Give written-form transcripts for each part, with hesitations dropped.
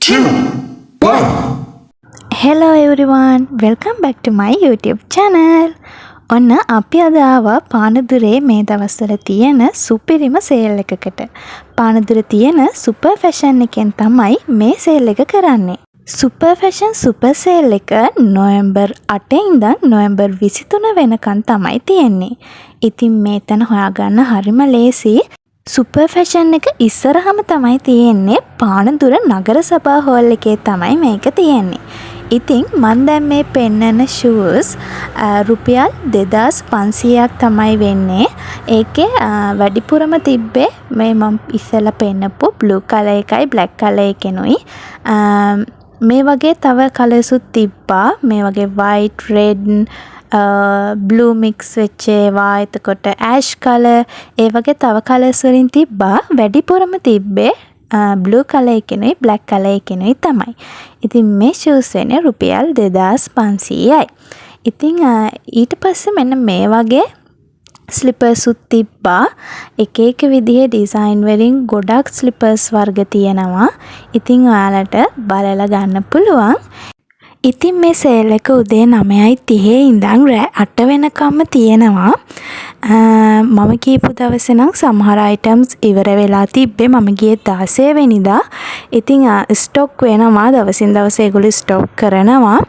Two, one. Hello everyone, welcome back to my YouTube channel. ඔන්න අපි අද ආවා පානදුරේ මේ දවස්වල තියෙන සුපිරිම සේල් එකකට. පානදුර තියෙන සුපර් ෆැෂන් එකෙන් තමයි මේ සේල් එක කරන්නේ. සුපර් ෆැෂන් සුපර් සේල් එක නොවැම්බර් 8 ඉඳන් නොවැම්බර් 23 වෙනකන් තමයි තියෙන්නේ. ඉතින් මේ තැන හොයාගන්න හරිම ලේසි. සුපර් ෆැෂන් එක ඉස්සරහම තමයි තියෙන්නේ. පානදුර නගර සභා හෝල් එකේ තමයි මේක තියෙන්නේ. ඉතින් මං දැන් මේ පෙන්නන ෂූස් රුපියල් 2500ක් තමයි වෙන්නේ. ඒකේ වැඩිපුරම තිබ්බේ මේ මං ඉස්සෙල්ලා පෙන්නපු බ්ලූ කලර් එකයි බ්ලැක් කලර් එකෙනුයි. මේ වගේ තව කලර්සුත් තිබ්බා. මේ වගේ වයිට්, රෙඩ්, බ්ලූ මික්ස් වෙච්ච ඒවා, එතකොට ඇෂ් කලර්, ඒ වගේ තව කලර්ස් වලින් තිබ්බා. වැඩිපුරම තිබ්බේ බ්ලූ කලර් එකෙනුයි බ්ලැක් කලර් එකෙනුයි තමයි. ඉතින් මේ ෂූස් වෙන්නේ රුපියල් 2500යි. ඉතින් ඊට පස්සේ මෙන්න මේ වගේ ස්ලිපර්සුත් තිබ්බා. එක එක විදිහේ ඩිසයින් වලින් ගොඩක් ස්ලිපර්ස් වර්ග තියෙනවා. ඉතින් ඔයාලට බලලා ගන්න පුළුවන්. ඉතින් මේ සේල් එක උදේ 9:30 ඉඳන් රෑ 8 වෙනකම්ම තියෙනවා. මම ගියපු දවසේ නම් සමහර අයිටම්ස් ඉවර වෙලා තිබ්බේ. මම ගියේ 16 වෙනිදා. ඉතින් ස්ටොක් වෙනවා, දවසින් දවස ඒගොල්ලෝ ස්ටොක් කරනවා.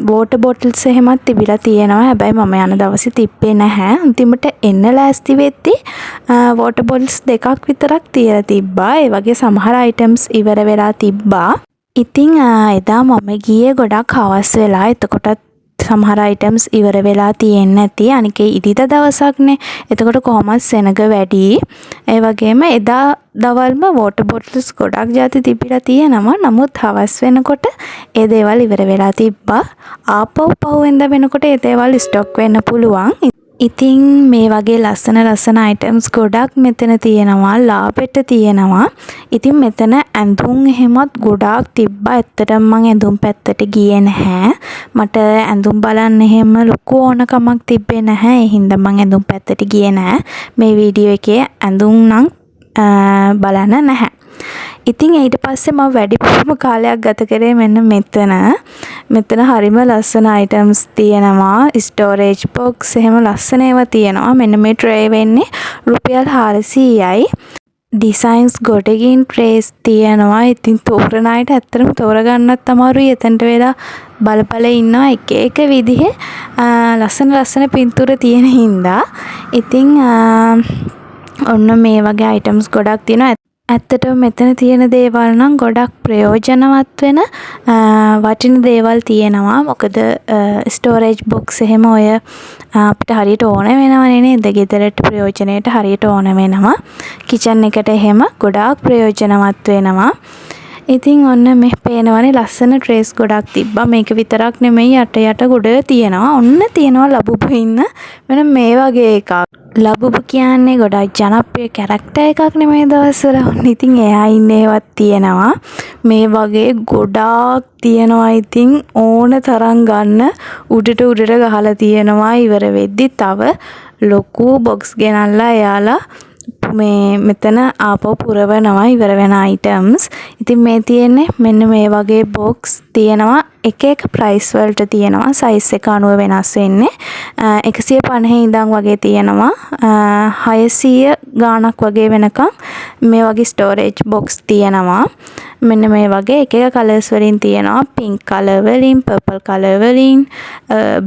වෝටර් බොටල්ස් එහෙමත් තිබිලා තියෙනවා. හැබැයි මම යන දවසේ තිබ්බේ නැහැ. අන්තිමට එන්න ලෑස්ති වෙද්දි වෝටර් බොටල්ස් දෙකක් විතරක් තියලා තිබ්බා. ඒ වගේ සමහර අයිටම්ස් ඉවර වෙලා තිබ්බා. ඉතින් එදා මම ගියේ ගොඩක් හවස් වෙලා. එතකොටත් සමහර අයිටම්ස් ඉවර වෙලා තියෙන්න ඇති. අනික ඉරිදා දවසක්නේ. එතකොට කොහොමත් සෙනග වැඩියි. ඒ වගේම එදා දවල්ම වෝටර් බොටල්ස් ගොඩක් ජාති තිබිලා තියෙනවා. නමුත් හවස් වෙනකොට ඒ දේවල් ඉවර වෙලා තිබ්බා. ආපහු පහුවෙනිදා වෙනකොට ඒ දේවල් ස්ටොක් වෙන්න පුළුවන්. ඉතින් මේ වගේ ලස්සන ලස්සන අයිටම්ස් ගොඩක් මෙතන තියෙනවා. ලාභෙට තියෙනවා. ඉතින් මෙතන ඇඳුම් එහෙමත් ගොඩාක් තිබ්බා. ඇත්තටම මං ඇඳුම් පැත්තට ගියේ නැහැ. මට ඇඳුම් බලන්න එහෙම ලොකු ඕනකමක් තිබ්බේ නැහැ. ඒ හින්දා මං ඇඳුම් පැත්තට ගියේ නෑ. මේ වීඩියෝ එකේ ඇඳුම් නම් බලන්න නැහැ. ඉතින් ඊට පස්සේ මම වැඩිපුරම කාලයක් ගත කරේ මෙන්න මෙතන. මෙතන හරිම ලස්සන අයිටම්ස් තියෙනවා. ස්ටෝරේජ් බොක්ස් එහෙම ලස්සන ඒවා තියෙනවා. මෙන්න මේ ට්‍රේ වෙන්නේ රුපියල් 400යි. ඩිසයින්ස් ගොඩකින් ට්‍රේස් තියෙනවා. ඉතින් තෝරන අයට ඇත්තටම තෝරගන්නත් අමාරුයි. එතනට වෙලා බල බල ඉන්නවා එක එක විදිහේ ලස්සන ලස්සන පින්තූර තියෙන හින්දා. ඉතින් ඔන්න මේ වගේ අයිටම්ස් ගොඩක් තියෙනවා. ඇත්තටම මෙතන තියෙන දේවල් නම් ගොඩක් ප්‍රයෝජනවත් වෙන වටින දේවල් තියෙනවා. මොකද ස්ටෝරේජ් බොක්ස් එහෙම ඔය අපිට හරියට ඕන වෙනවනේ නේද? ගෙදරට ප්‍රයෝජනයට හරියට ඕන වෙනවා. කිචන් එකට එහෙම ගොඩාක් ප්‍රයෝජනවත් වෙනවා. ඉතින් ඔන්න මේ පේනවනේ ලස්සන ට්‍රේස් ගොඩක් තිබ්බා. මේක විතරක් නෙමෙයි, යට යට ගොඩ තියෙනවා. ඔන්න තියෙනවා ලබුබු ඉන්න මෙන්න මේ වගේ එකක්. ලබුබු කියන්නේ ගොඩක් ජනප්‍රිය කැරැක්ටර් එකක් නේ මේ දවස්වල. ඔන්න ඉතින් එයා ඉන්න ඒවත් තියෙනවා. මේ වගේ ගොඩාක් තියෙනවා. ඉතින් ඕන තරම් ගන්න උඩට උඩට ගහලා තියෙනවා. ඉවර වෙද්දි තව ලොකු බොක්ස් ගෙනල්ලා එයාලා මේ මෙතන ආපහු පුරවනවා ඉවර වෙන අයිටම්ස්. ඉතින් මේ තියෙන්නේ මෙන්න මේ වගේ බොක්ස් තියෙනවා. එක එක ප්‍රයිස් වලට තියෙනවා. සයිස් එක අනුව වෙනස් වෙන්නේ. 150 ඉඳන් වගේ තියෙනවා. 600 ගාණක් වගේ වෙනකන් මේ වගේ ස්ටෝරේජ් බොක්ස් තියෙනවා. මෙන්න මේ වගේ එක එක කලර්ස් වලින් තියෙනවා. පින්ක් කලර් වලින්, පර්පල් කලර් වලින්,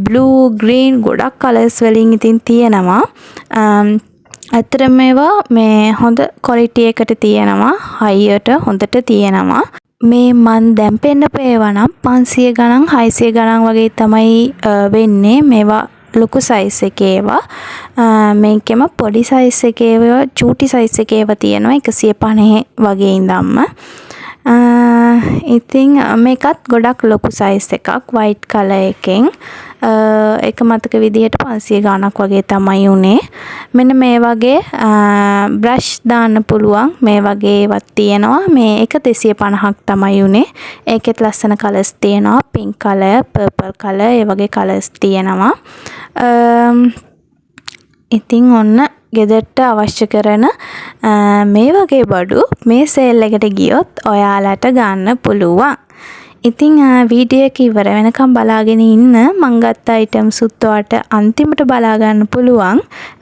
බ්ලූ, ග්‍රීන්, ගොඩක් කලර්ස් වලින් ඉතින් තියෙනවා. ඇත්තටම මේවා මේ හොඳ ක්වොලිටි එකට තියෙනවා. හයියට හොඳට තියෙනවා. මේ මං දැන් පෙන්නපු ඒවා නම් 500 ගණන්, 600 ගණන් වගේ තමයි වෙන්නේ. මේවා ලොකු සයිස් එකේ ඒවා. මේකෙම පොඩි සයිස් එකේ ඒවා, චූටි සයිස් එකේ ඒවා තියෙනවා 150 වගේ ඉඳන්ම. ඉතින් මේකත් ගොඩක් ලොකු සයිස් එකක් වයිට් කලර් එකෙන්. ඒක මතක විදිහට 500 ගාණක් වගේ තමයි වුණේ. මෙන්න මේ වගේ බ්‍රෂ් දාන්න පුළුවන් මේ වගේ ඒවත් තියෙනවා. මේ එක 250ක් තමයි වුණේ. ඒකෙත් ලස්සන කලර්ස් තියෙනවා. පින්ක් කලර්, පර්පල් කලර්, ඒ වගේ කලර්ස් තියෙනවා. ඉතින් ඔන්න ගෙදරට අවශ්‍ය කරන මේ වගේ බඩු මේ සේල් එකට ගියොත් ඔයාලට ගන්න පුළුවන්. ඉතින් වීඩියෝ එක ඉවර වෙනකම් බලාගෙන ඉන්න. මං ගත්ත අයිටම්සුත් ඔයාට අන්තිමට බලා ගන්න පුළුවන්.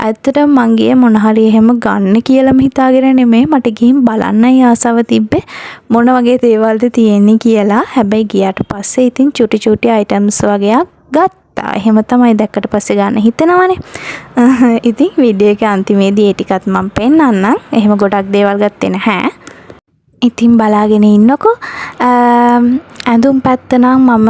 ඇත්තටම මං ගියේ මොන හරි එහෙම ගන්න කියලාම හිතාගෙන නෙමෙයි. මට ගිහින් බලන්නයි ආසාව තිබ්බේ මොන වගේ දේවල්ද තියෙන්නේ කියලා. හැබැයි ගියාට පස්සේ ඉතින් චුටි චුටි අයිටම්ස් වගයක් ගත්තා. එහෙම තමයි, දැක්කට පස්සේ ගන්න හිතෙනවනේ. ඉතින් වීඩියෝ එකේ අන්තිමේදී ඒ ටිකත් මං පෙන්නන්නම්. එහෙම ගොඩක් දේවල් ගත්තේ නැහැ. ඉතින් බලාගෙන ඉන්නකෝ. ඇඳුම් පැත්ත නම් මම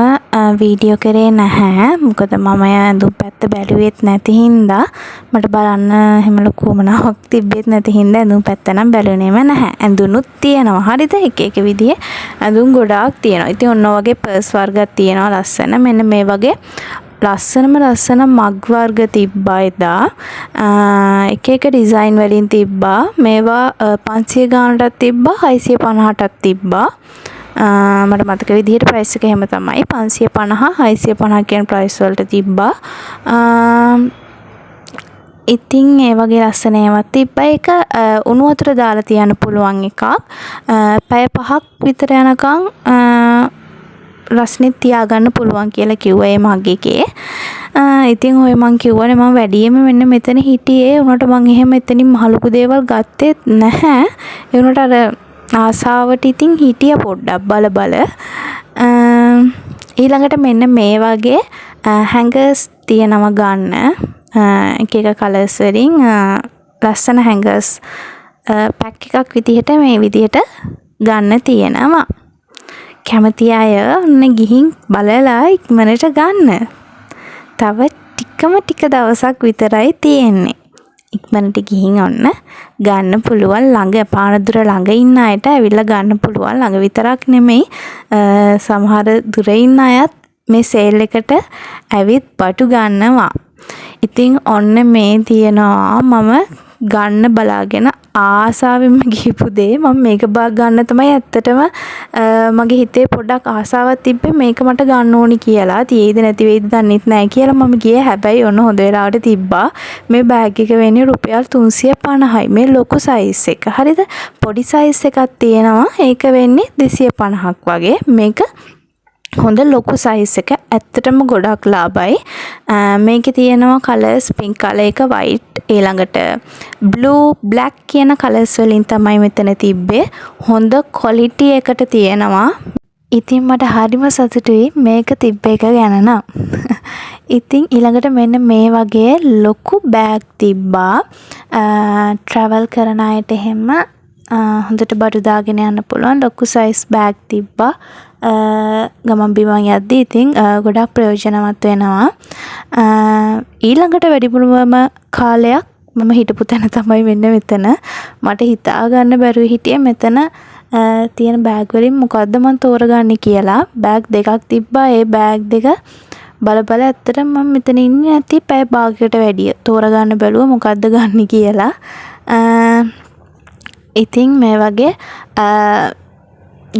වීඩියෝ කරේ නැහැ. මොකද මම ඇඳුම් පැත්ත බැලුවෙත් නැති හින්දා, මට බලන්න එහෙම ලොකු උවමනාවක් තිබ්බෙත් නැති හින්දා ඇඳුම් පැත්ත නම් බැලුනේම නැහැ. ඇඳුනුත් තියෙනවා, හරිද? එක එක විදිහේ ඇඳුම් ගොඩාක් තියෙනවා. ඉතින් ඔන්න ඔය වගේ පර්ස් වර්ගක් තියෙනවා ලස්සන. මෙන්න මේ වගේ ලස්සනම ලස්සන මග් වර්ග තිබ්බා එදා. එක එක ඩිසයින් වලින් තිබ්බා. මේවා 500 ගානටත් තිබ්බා, 650ටත් තිබ්බා. මට මතක විදිහට ප්‍රයිස් එක එහෙම තමයි. 550, 650 කියන ප්‍රයිස් වලට තිබ්බා. ඉතින් ඒ වගේ ලස්සන ඒවාත් තිබ්බා. ඒක උණු වතුර දාලා තියන්න පුළුවන් එකක්. පැය 5ක් විතර යනකම් රස්නෙත් තියාගන්න පුළුවන් කියලා කිව්වා ඒ මග් එකේ. ඉතින් ඔය මං කිව්වනේ, මං වැඩියෙන්ම මෙන්න මෙතන හිටියේ. ඒ වුණාට මං එහෙම එතනින් මහ ලොකු දේවල් ගත්තෙත් නැහැ. ඒ වුණාට අර ආසාවට ඉතින් හිටියා පොඩ්ඩක් බල බල. ඊළඟට මෙන්න මේ වගේ හැංගර්ස් තියෙනවා ගන්න. එක එක කලර්ස් වලින් ලස්සන හැංගර්ස් පැක් එකක් විදිහට මේ විදිහට ගන්න තියෙනවා. කැමති අය ඔන්න ගිහින් බලලා ඉක්මනට ගන්න. තව ටිකම ටික දවසක් විතරයි තියෙන්නේ. ඉක්මනට ගිහින් ඔන්න ගන්න පුළුවන්. ළඟ, පානදුර ළඟ ඉන්න අයට ඇවිල්ලා ගන්න පුළුවන්. ළඟ විතරක් නෙමෙයි, සමහර දුර ඉන්න අයත් මේ සේල් එකට ඇවිත් බඩු ගන්නවා. ඉතින් ඔන්න මේ තියෙනවා මම ගන්න බලාගෙන ආසාවෙන්ම ගියපු දේ. මම මේක ගන්න තමයි ඇත්තටම මගේ හිතේ පොඩ්ඩක් ආසාවක් තිබ්බේ, මේක මට ගන්න ඕනි කියලා. තියෙයිද නැති වෙයිද දන්නෙත් නෑ කියලා මම ගියේ. හැබැයි ඔන්න හොඳ වෙලාවට තිබ්බා. මේ බෑග් එක වෙන්නේ රුපියල් 350යි. මේ ලොකු සයිස් එක. හරිද? පොඩි සයිස් එකක් තියෙනවා. ඒක වෙන්නේ 250ක් වගේ. මේක හොඳ ලොකු සයිස් එක. ඇත්තටම ගොඩක් ලාභයි. මේකේ තියෙනවා කලර්ස් පින්ක් කලර් එක, වයිට්, ඊළඟට බ්ලූ, බ්ලැක් කියන කලර්ස් වලින් තමයි මෙතන තිබ්බේ. හොඳ ක්වොලිටි එකට තියෙනවා. ඉතින් මට හරිම සතුටුයි මේක තිබ්බ එක ගැන නම්. ඉතින් ඊළඟට මෙන්න මේ වගේ ලොකු බෑග් තිබ්බා. ට්‍රැවල් කරන අයට එහෙම හොඳට බඩු දාගෙන යන්න පුළුවන් ලොකු සයිස් බෑග් තිබ්බා. ගමන් බිමන් යද්දි ඉතින් ගොඩක් ප්‍රයෝජනවත් වෙනවා. ඊළඟට වැඩිපුරම කාලයක් මම හිටපු තැන තමයි මෙන්න මෙතන. මට හිතා ගන්න බැරුව හිටියේ මෙතන තියෙන බෑග් වලින් මොකද්ද මං තෝරගන්නේ කියලා. බෑග් දෙකක් තිබ්බා. ඒ බෑග් දෙක බල බල ඇත්තටම මං මෙතන ඉන්නේ ඇති පැය භාගයකට වැඩිය. තෝරගන්න බැලුවා මොකද්ද ගන්නේ කියලා. ඉතින් මේ වගේ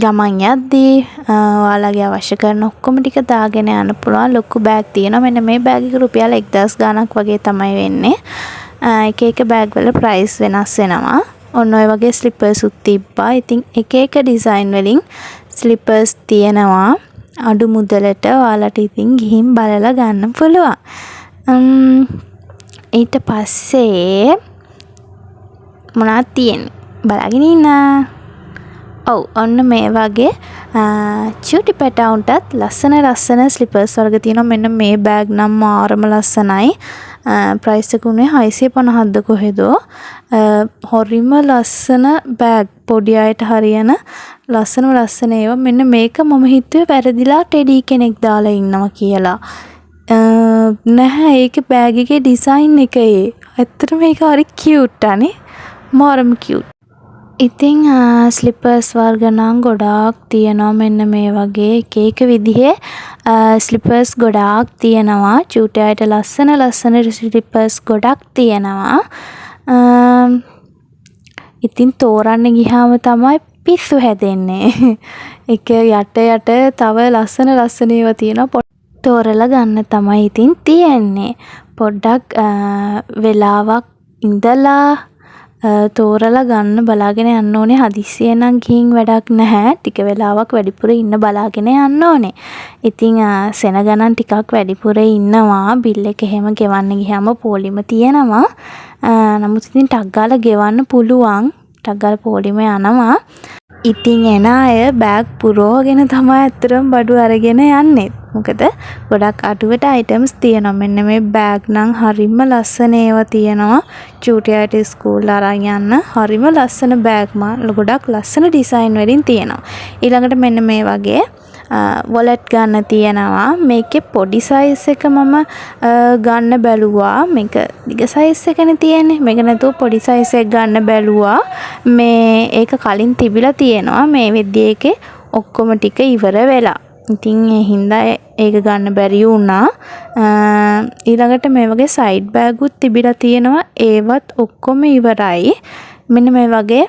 ගමන් යද්දී ඔයාලගේ අවශ්‍ය කරන ඔක්කොම ටික දාගෙන යන්න පුළුවන් ලොකු බෑග් තියෙනවා. මෙන්න මේ බෑග් එක රුපියල් 1000 ගාණක් වගේ තමයි වෙන්නේ. එක එක බෑග් වල ප්‍රයිස් වෙනස් වෙනවා. ඔන්න ඔය වගේ ස්ලිපර්සුත් තිබ්බා. ඉතින් එක එක ඩිසයින් වලින් ස්ලිපර්ස් තියෙනවා. අඩු මුදලට ඔයාලට ඉතින් ගිහින් බලලා ගන්න පුළුවන්. ඊට පස්සේ මොනවද තියෙන්නේ? බලාගෙන ඉන්න. ඔව්, ඔන්න මේ වගේ චූටි පැටවුන්ටත් ලස්සන ලස්සන ස්ලිපර්ස් වර්ග තියෙනවා. මෙන්න මේ බෑග් නම් මාරම ලස්සනයි. ප්‍රයිස් එක උනේ 650ක්ද කොහෙදෝ. හරිම ලස්සන බෑග්, පොඩි අයට හරියන ලස්සනම ලස්සන ඒවා. මෙන්න මේක මම හිතුවේ වැරදිලා ටෙඩි කෙනෙක් දාලා ඉන්නවා කියලා. නැහැ, ඒක බෑග් එකේ ඩිසයින් එක ඒ. ඇත්තටම ඒක හරි කියුට් අනේ. මාරම කියුට්. ඉතින් ස්ලිපර්ස් වර්ග නම් ගොඩාක් තියෙනවා. මෙන්න මේ වගේ එක එක විදිහේ ස්ලිපර්ස් ගොඩාක් තියෙනවා. චූටි අයට ලස්සන ලස්සන ස්ලිපර්ස් ගොඩක් තියෙනවා. ඉතින් තෝරන්න ගිහාම තමයි පිස්සු හැදෙන්නේ. එක යට යට තව ලස්සන ලස්සන ඒවා තියෙනවා. තෝරලා ගන්න තමයි ඉතින් තියෙන්නේ. පොඩ්ඩක් වෙලාවක් ඉඳලා තෝරලා ගන්න බලාගෙන යන්න ඕනේ. හදිස්සියෙන් නම් ගිහින් වැඩක් නැහැ. ටික වෙලාවක් වැඩිපුර ඉන්න බලාගෙන යන්න ඕනේ. ඉතින් සෙනග නම් ටිකක් වැඩිපුර ඉන්නවා. බිල් එක එහෙම ගෙවන්න ගියාම පොලිම තියෙනවා. නමුත් ඉතින් ටක් ගාලා ගෙවන්න පුළුවන්. ටක් ගාලා පොලිම යනවා. ඉතින් එන අය බෑග් පුරවගෙන තමයි ඇත්තටම බඩු අරගෙන යන්නේ. මොකද ගොඩක් අඩුවට අයිටම්ස් තියෙනවා. මෙන්න මේ බෑග් නම් හරිම ලස්සන ඒවා තියෙනවා. චූටි අයට ඉස්කෝලේ අරන් යන්න හරිම ලස්සන බෑග් ගොඩක් ලස්සන ඩිසයින් වලින් තියෙනවා. ඊළඟට මෙන්න මේ වගේ වොලට් ගන්න තියෙනවා. මේකේ පොඩි සයිස් එක මම ගන්න බැලුවා. මේක දිග සයිස් එකනේ තියෙන්නේ. මේක නැතුව පොඩි සයිස් එක ගන්න බැලුවා. මේ ඒක කලින් තිබිලා තියෙනවා. මේ වෙද්දි ඒකේ ඔක්කොම ටික ඉවර වෙලා. ඉතින් ඒ හින්දා ඒක ගන්න බැරි වුණා. ඊළඟට මේ වගේ සයිඩ් බෑගුත් තිබිලා තියෙනවා. ඒවත් ඔක්කොම ඉවරයි. මෙන්න මේ වගේ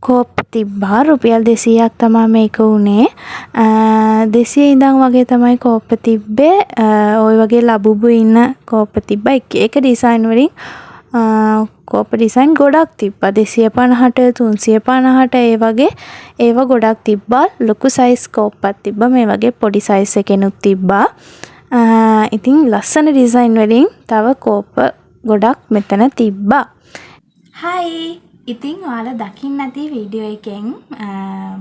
කෝප්ප තිබ්බා. රුපියල් 200ක් තමා මේක වුණේ. 200 ඉඳන් වගේ තමයි කෝප්ප තිබ්බේ. ඔය වගේ ලබුබු ඉන්න කෝප්ප තිබ්බා. එක එක ඩිසයින් වලින් කෝප්ප ඩිසයින් ගොඩක් තිබ්බා. 250ට, 350ට ඒ වගේ ඒවා ගොඩක් තිබ්බා. ලොකු සයිස් කෝප්පත් තිබ්බා. මේ වගේ පොඩි සයිස් එකෙනුත් තිබ්බා. ඉතින් ලස්සන ඩිසයින් වලින් තව කෝප්ප ගොඩක් මෙතන තිබ්බා. හයි, ඉතින් ඔයාලා දකින්න ඇති වීඩියෝ එකෙන්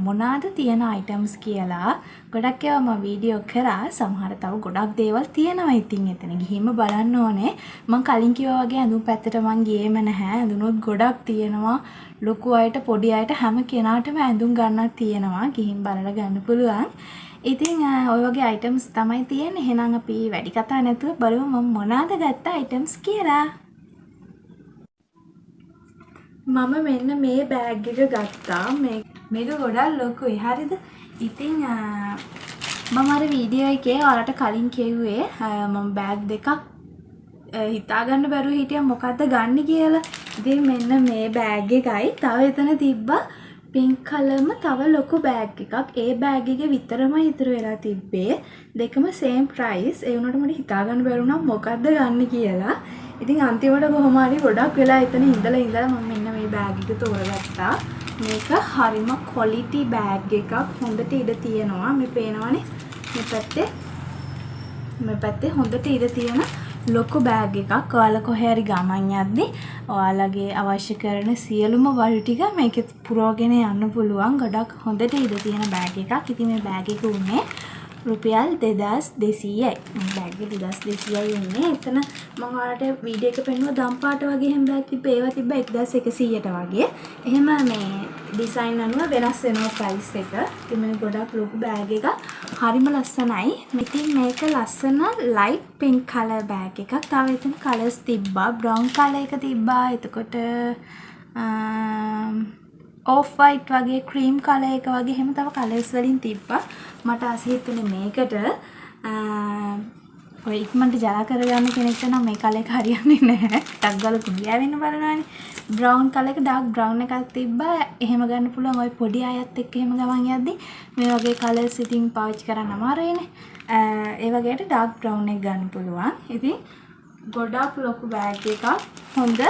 මොනාද තියෙන අයිටම්ස් කියලා. ගොඩක් ඒවා මම වීඩියෝ කරා. සමහර තව ගොඩක් දේවල් තියෙනවා. ඉතින් එතන ගිහින්ම බලන්න ඕනේ. මං කලින් කිව්වා වගේ ඇඳුම් පැත්තට මං ගියේම නැහැ. ඇඳුමුත් ගොඩක් තියෙනවා. ලොකු අයට, පොඩි අයට, හැම කෙනාටම ඇඳුම් ගන්නත් තියෙනවා. ගිහින් බලලා ගන්න පුළුවන්. ඉතින් ඔය වගේ අයිටම්ස් තමයි තියෙන්නේ. එහෙනම් අපි වැඩි කතා නැතුව බලමු මම මොනාද ගත්ත අයිටම්ස් කියලා. මම මෙන්න මේ බෑග් එක ගත්තා. මේක ගොඩක් ලොකුයි. හරිද? ඉතින් මම අර වීඩියෝ එකේ ඔයාලට කලින් කිව්වේ මම බෑග් දෙකක් හිතාගන්න බැරුව හිටියා මොකද්ද ගන්න කියලා. ඉතින් මෙන්න මේ බෑග් එකයි. තව එතන තිබ්බා පින්ක් කලර්ම තව ලොකු බෑග් එකක්. ඒ බෑග් එක විතරමයි ඉතුරු වෙලා තිබ්බේ. දෙකම සේම් ප්‍රයිස්. ඒ වුණාට මට හිතාගන්න බැරි වුණා මොකද්ද ගන්න කියලා. ඉතින් අන්තිමට කොහොම හරි ගොඩක් වෙලා එතන ඉඳලා ඉඳලා මම මෙන්න මේ බෑග් එක තෝරගත්තා. මේක හරිම ක්වොලිටි බෑග් එකක්. හොඳට ඉඩ තියෙනවා. මේ පේනවනේ මේ පැත්තේ හොඳට ඉඩ තියෙන ලොකු බෑග් එකක්. ඔයාලා කොහේ හරි ගමන් යද්දි ඔයාලගේ අවශ්‍ය කරන සියලුම බඩු ටික මේකේ පුරවගෙන යන්න පුළුවන්. ගොඩක් හොඳට ඉඩ තියෙන බෑග් එකක්. ඉතින් මේ බෑග් එක උනේ රුපියල් 2200යි. මේ බෑග් එක 2200යි උනේ. එතන මම ඔයාලට වීඩියෝ එක පෙන්නුවා දම් පාට වගේ එහෙම බෑග් තිබ්බ. ඒවා තිබ්බ 1100ට වගේ. එහෙම මේ ඩිසයින් අනුව වෙනස් වෙනවා ප්‍රයිස් එක. ඉතින් මේ ගොඩක් ලොකු බෑග් එකක්. හරිම ලස්සනයි. ඉතින් මේක ලස්සන ලයිට් පින්ක් කලර් බෑග් එකක්. තව එතන කලර්ස් තිබ්බා. බ්‍රවුන් කලර් එක තිබ්බා. එතකොට ඕෆ් වයිට් වගේ, ක්‍රීම් කලර් එක වගේ එහෙම තව කලර්ස් වලින් තිබ්බා. මට ආස හිතුනේ මේකට. ඔය ඉක්මනට ජරා කරගන්න කෙනෙක්ට නම් මේ කලර් එක හරියන්නේ නැහැ. ටක් ගාලා කුඩු ගෑවෙන්න බලනවානේ. බ්‍රවුන් කලර් එක, ඩාර්ක් බ්‍රවුන් එකක් තිබ්බා. එහෙම ගන්න පුළුවන්. ඔය පොඩි අයත් එක්ක එහෙම ගමන් යද්දි මේ වගේ කලර්ස් ඉතින් පාවිච්චි කරන්න අමාරුයිනේ. ඒ වගේට ඩාර්ක් බ්‍රවුන් එක ගන්න පුළුවන්. ඉතින් ගොඩක් ලොකු බෑග් එකක්. හොඳ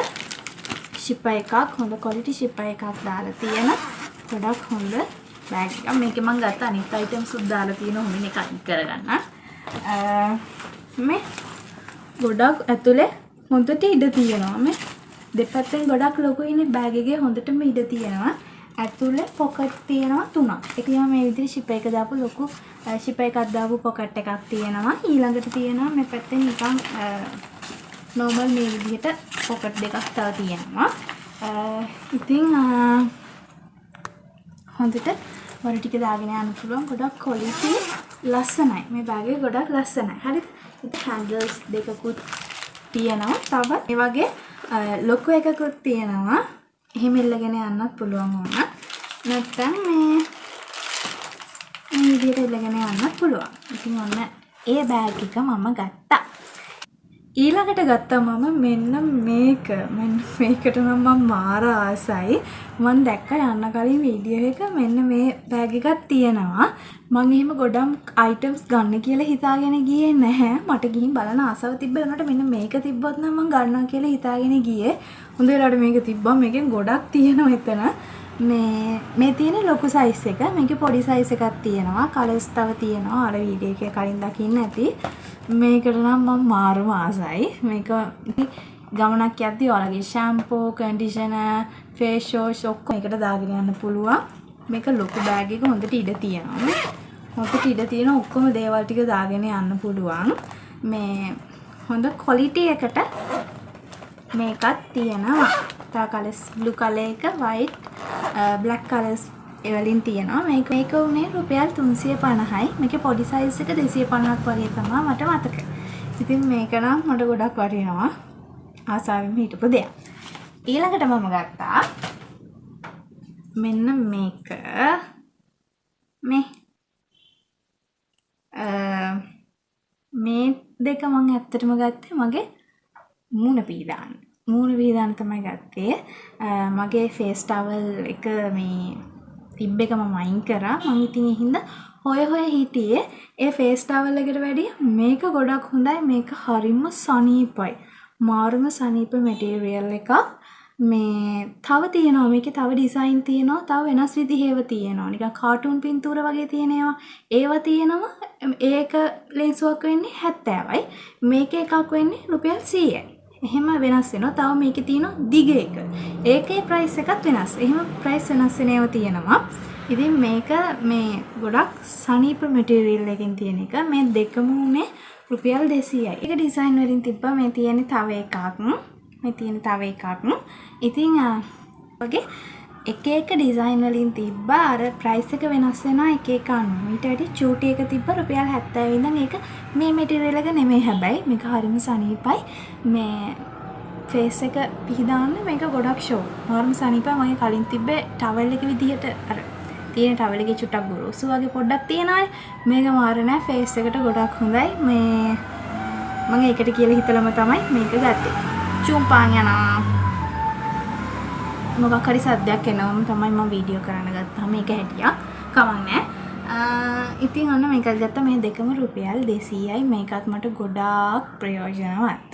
සිපර් එකක්, හොඳ ක්වොලිටි සිපර් එකක් දාලා තියෙන ගොඩක් හොඳ බෑග් එකක්. මේකේ මං ගත්ත අනිත් අයිටම්ස් උත් දාලා තියෙනවා. හොඳින් එක අයින් කරගන්න. මේ ගොඩක් ඇතුලේ හොඳට ඉඩ තියෙනවා. මේ දෙපැත්තෙන් ගොඩක් ලොකුයිනේ බෑග් එකේ. හොඳටම ඉඩ තියෙනවා. ඇතුලේ පොකට් තියෙනවා තුනක්. ඒ කියම මේ විදිහට සිපර් එක දාපු, ලොකු සිපර් එකක් දාපු පොකට් එකක් තියෙනවා. ඊළඟට තියෙනවා මේ පැත්තෙන් නිකන් නෝමල් මේ විදිහට පොකට් දෙකක් තව තියෙනවා. ඉතින් හොඳට බඩු ටික දාගෙන යන්න පුළුවන්. ගොඩක් ක්වොලිටි, ලස්සනයි. මේ බෑග් එක ගොඩක් ලස්සනයි. හරිද? ඉතින් හැන්ඩල්ස් දෙකකුත් තියෙනවා. තව ඒ වගේ ලොකු එකකුත් තියෙනවා. එහෙම එල්ලගෙන යන්නත් පුළුවන් ඕන. නැත්තම් මේ මේ විදිහට එල්ලගෙන යන්නත් පුළුවන්. ඉතින් ඔන්න ඒ බෑග් එක මම ගත්තා. ඊළඟට ගත්තා මම මෙන්න මේක. මෙන්න මේකට නම් මම මාර ආසයි. මං දැක්කා යන්න කලින් වීඩියෝ එක මෙන්න මේ බෑග් එකක් තියෙනවා. මං එහෙම ගොඩක් අයිටම්ස් ගන්න කියලා හිතාගෙන ගියේ නැහැ. මට ගිහින් බලන ආසාව තිබ්බ වුණාට මෙන්න මේක තිබ්බොත් නම් මං ගන්නවා කියලා හිතාගෙන ගියේ. හොඳ වෙලාවට මේක තිබ්බා. මේකෙන් ගොඩක් තියෙනවා එතන. මේ මේ තියෙන ලොකු සයිස් එක. මේකේ පොඩි සයිස් එකක් තියෙනවා. කලර්ස් තව තියෙනවා. අර වීඩියෝ එකේ කලින් දකින්න ඇති. මේකට නම් මම මාරම ආසයි. මේක ගමනක් යද්දි ඔයාලගේ ෂැම්පූ, කන්ඩිෂනර්, ෆේස් වොෂ් ඔක්කොම මේකට දාගෙන යන්න පුළුවන්. මේක ලොකු බෑග් එක හොඳට ඉඩ තියෙනවා. හොඳට ඉඩ තියෙන ඔක්කොම දේවල් ටික දාගෙන යන්න පුළුවන්. මේ හොඳ ක්වොලිටි එකට මේකත් තියෙනවා. තව කලර්ස් බ්ලූ කලර් එක, වයිට්, බ්ලැක් කලර්ස් ඒ වලින් තියෙනවා. මේක මේක උනේ රුපියල් 350යි. මේකේ පොඩි සයිස් එක 250ක් වගේ තමයි මට මතක. ඉතින් මේක නම් මට ගොඩක් වටිනවා. ආසාවෙන්ම හිටපු දෙයක්. ඊළඟට මම ගත්තා මෙන්න මේක. මේ මේ දෙක මං ඇත්තටම ගත්තේ මගේ මූණ පිහදාන්න. මූණ පිහදාන්න තමයි ගත්තේ. මගේ ෆේස් ටවල් එක මේ තිබ්බ එක මම අයින් කරා. මං ඉතින් ඒ හින්දා හොය හොය හිටියේ. ඒ ෆේස් ටවල් එකට වැඩිය මේක ගොඩක් හොඳයි. මේක හරිම සනීපයි. මාරුම සනීප මැටීරියල් එකක්. මේ තව තියෙනවා මේකේ තව ඩිසයින් තියෙනවා. තව වෙනස් විදිහේ ඒවා තියෙනවා. නිකන් කාටුන් පින්තූර වගේ තියෙන ඒවා. ඒවා තියෙනවා. ඒක ලේන්සුවක් වෙන්නේ 70යි. මේක එකක් වෙන්නේ රුපියල් 100යි. එහෙම වෙනස් වෙනවා. තව මේකේ තියෙනවා දිග එක. ඒකේ ප්‍රයිස් එකත් වෙනස්. එහෙම ප්‍රයිස් වෙනස් වෙන ඒවා තියෙනවා. ඉතින් මේක මේ ගොඩක් සනීප මැටීරියල් එකකින් තියෙන එක. මේ දෙකම උනේ රුපියල් 200යි. ඒක ඩිසයින් වලින් තිබ්බා. මේ තියෙන්නේ තව එකක්. මේ තියෙන තව එකක්. ඉතින් වගේ එක එක ඩිසයින් වලින් තිබ්බා. අර ප්‍රයිස් එක වෙනස් වෙනවා එක එක අනුව. ඊට වැඩි චූටි එක තිබ්බා රුපියල් 70 ඉඳන්. ඒක මේ මැටීරියල් එක නෙමෙයි හැබැයි. මේක හරිම සනීපයි. මේ ෆේස් එක පිහදාන්න මේක ගොඩක් ෂෝ. මාරම සනීපයි. මගේ කලින් තිබ්බේ ටවල් එක විදිහට අර තියෙන ටවල් එකේ චුට්ටක් ගොරෝසු වගේ පොඩ්ඩක් තියෙනවානේ. මේක මාර නෑ, ෆේස් එකට ගොඩක් හොඳයි. මේ මම ඒකට කියලා හිතලම තමයි මේක ගත්තේ. චුම්පාන් යනවා. මොකක් හරි සද්දයක් එනවම තමයි මම වීඩියෝ කරන්න ගත්තාම මේක හැටියක්. කමක් නෑ. ඉතින් ඔන්න මේකත් ගත්තා. මේ දෙකම රුපියල් 200යි. මේකත් මට ගොඩාක් ප්‍රයෝජනවත්.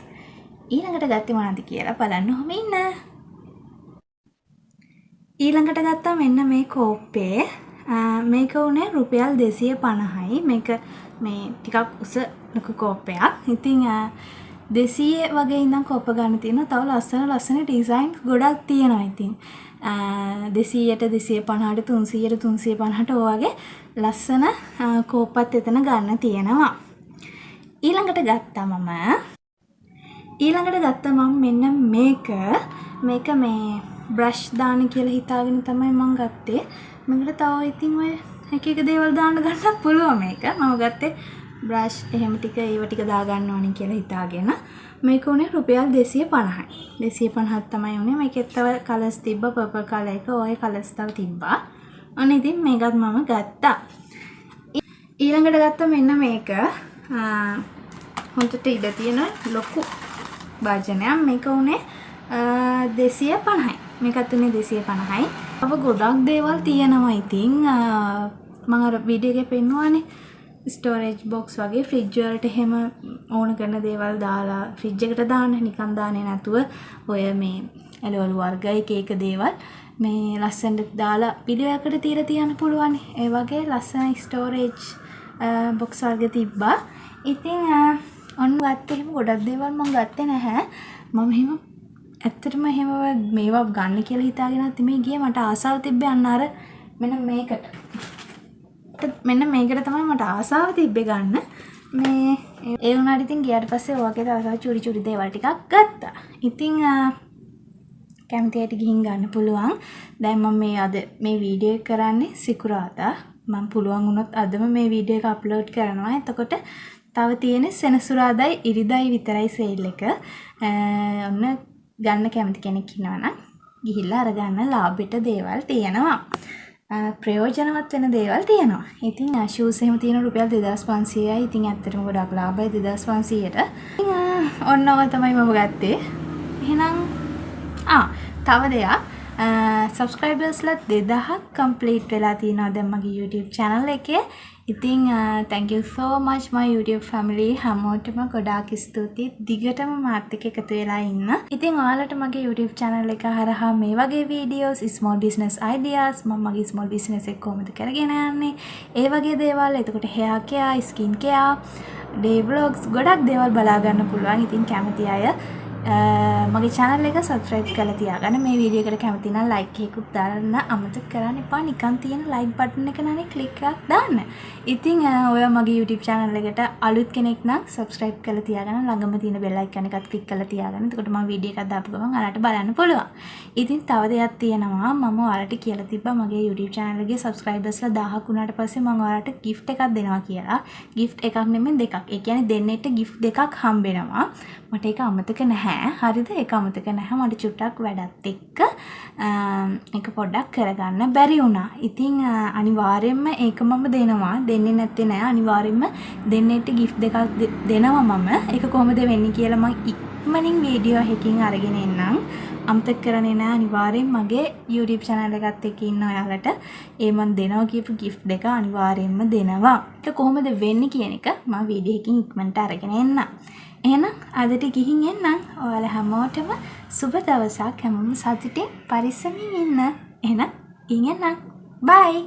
ඊළඟට ගත්තේ මොනවද කියලා බලන්න ඔහොම ඉන්න. ඊළඟට ගත්තා මෙන්න මේ කෝප්පේ. මේක උනේ රුපියල් 250යි. මේක මේ ටිකක් උස ලොකු කෝප්පයක්. ඉතින් 200 වගේ ඉඳන් කෝප්ප ගන්න තියෙනවා. තව ලස්සන ලස්සන ඩිසයින් ගොඩක් තියෙනවා ඉතින්. 200ට 250ට 300ට 350ට ඔය වගේ ලස්සන කෝප්පත් එතන ගන්න තියෙනවා. ඊළඟට ගත්තා මම. ඊළඟට ගත්තා මම මෙන්න මේක. මේක මේ බ්‍රෂ් දාන්න කියලා හිතාගෙන තමයි මං ගත්තේ. මේකට තව ඉතින් ඔය එක එක දේවල් දාන්න ගන්නත් පුළුවන් මේක. මම ගත්තේ බ්‍රෂ් එහෙම ටික ඒව ටික දාගන්න ඕනේ කියලා හිතාගෙන. මේක උනේ රුපියල් 250යි. 250ක් තමයි උනේ. මේකෙත් තව කලර්ස් තිබ්බා, පර්පල් කලර් එක, ඔය කලර්ස් තව තිබ්බා. ඔන්න ඉතින් මේකත් මම ගත්තා. ඊළඟට ගත්තා මෙන්න මේක. හොඳට ඉඩ තියෙන ලොකු භාජනයක්. මේක උනේ 250යි. මේකත් උනේ 250යි. තව ගොඩක් දේවල් තියෙනවා ඉතින්. මම අර වීඩියෝ එකේ පෙන්නුවානේ. ස්ටෝරේජ් බොක්ස් වගේ ෆ්‍රිජ් වලට එහෙම ඕන කරන දේවල් දාලා ෆ්‍රිජ් එකට දාන්න, නිකන් දාන්නේ නැතුව ඔය මේ එළවලු වර්ග එක එක දේවල් මේ ලස්සනට දාලා පිළිවෙලකට තියලා තියන්න පුළුවන්. ඒ වගේ ලස්සන ස්ටෝරේජ් බොක්ස් වර්ග තිබ්බා. ඉතින් ඔන්න ගත්තේ එහෙම ගොඩක් දේවල් මං ගත්තේ නැහැ. මම එහෙම ඇත්තටම එහෙම මේවා ගන්න කියලා හිතාගෙනත් නෙමෙයි ගියේ. මට ආසාව තිබ්බේ අන්න අර මෙන්න මේකට. මෙන්න මේකට තමයි මට ආසාව තිබ්බේ ගන්න. මේ ඒ වුණාට ඉතින් ගියාට පස්සේ ඔය වගේ තව තව චුරි චුරි දේවල් ටිකක් ගත්තා. ඉතින් කැමති අයට ගිහින් ගන්න පුළුවන්. දැන් මම මේ අද මේ වීඩියෝ එක කරන්නේ සිකුරාදා. මම පුළුවන් වුණොත් අදම මේ වීඩියෝ එක අප්ලෝඩ් කරනවා. එතකොට තව තියෙන්නේ සෙනසුරාදායි ඉරිදායි විතරයි සේල් එක. ඔන්න ගන්න කැමති කෙනෙක් ඉන්නවා නම් ගිහිල්ලා අරගන්න ලාභෙට දේවල් තියෙනවා. ප්‍රයෝජනවත් වෙන දේවල් තියෙනවා. ඉතින් ෂූස් එහෙම තියෙන රුපියල් 2500යි. ඉතින් ඇත්තටම ගොඩක් ලාභයි 2500ට. ඉතින් ඔන්න ඔය තමයි මම ගත්තේ. එහෙනම් ආ තව දෙයක්, සබ්ස්ක්‍රයිබර්ස්ලා 2000ක් කම්ප්ලීට් වෙලා තියෙනවා දැන් මගේ YouTube channel එකේ. ඉතින් thank you so much my YouTube family, හැමෝටම ගොඩාක් ස්තුතියි දිගටම මාත් එක්ක එකතු වෙලා ඉන්න. ඉතින් ඔයාලට මගේ YouTube channel එක හරහා මේ වගේ videos, small business ideas, මම මගේ small business එක කොහොමද කරගෙන යන්නේ, ඒ වගේ දේවල්, එතකොට hair care, skin care, day vlogs, ගොඩක් දේවල් බලා ගන්න පුළුවන්. ඉතින් කැමති අය මගේ channel එක subscribe කරලා තියාගන්න. මේ වීඩියෝ එකට කැමති නම් like එකකුත් දාන්න අමතක කරන්න එපා. නිකන් තියෙන like button එක නනේ ක්ලික් එකක් දාන්න. ඉතින් ඔයා මගේ YouTube channel එකට අලුත් කෙනෙක් නම් subscribe කරලා තියාගන්න. ළඟම තියෙන bell icon එකත් ක්ලික් කරලා තියාගන්න. එතකොට මම වීඩියෝ එකක් දාපු ගමන් ඔයාලට බලන්න පුළුවන්. ඉතින් තව දෙයක් තියෙනවා, මම ඔයාලට කියලා තිබ්බා මගේ YouTube channel එකේ subscribersලා 1000ක් වුණාට පස්සේ මම ඔයාලට gift එකක් දෙනවා කියලා. Gift එකක් නෙමෙයි, දෙකක්. ඒ කියන්නේ දෙන්නෙක්ට gift දෙකක් හම්බෙනවා. මට ඒක අමතක නැහැ. හරිද? ඒක අමතක නැහැ. මට චුට්ටක් වැඩත් එක්ක ඒක පොඩ්ඩක් කරගන්න බැරි වුණා. ඉතින් අනිවාර්යෙන්ම ඒක මම දෙනවා. දෙන්නේ නැත්තේ නෑ. අනිවාර්යෙන්ම දෙන්නෙක්ට ගිෆ්ට් දෙකක් දෙනවා මම. ඒක කොහොමද වෙන්නේ කියලා මං ඉක්මනින් වීඩියෝ එකකින් අරගෙන එන්නම්. අමතක කරන්නේ නෑ. අනිවාර්යෙන් මගේ YouTube channel එකත් එක්ක ඉන්න ඔයාලට ඒ මං දෙනවා කියපු ගිෆ්ට් දෙක අනිවාර්යෙන්ම දෙනවා. ඒක කොහොමද වෙන්නේ කියන එක මං වීඩියෝ එකකින් ඉක්මනට අරගෙන එන්නම්. එහෙනම් අදට ගිහින් එන්නම්. ඔයාලා හැමෝටම සුබ දවසක්. හැමෝම සතුටින් පරිස්සමින් ඉන්න. එහෙනම් ගිහින් එන්නම්. බයි.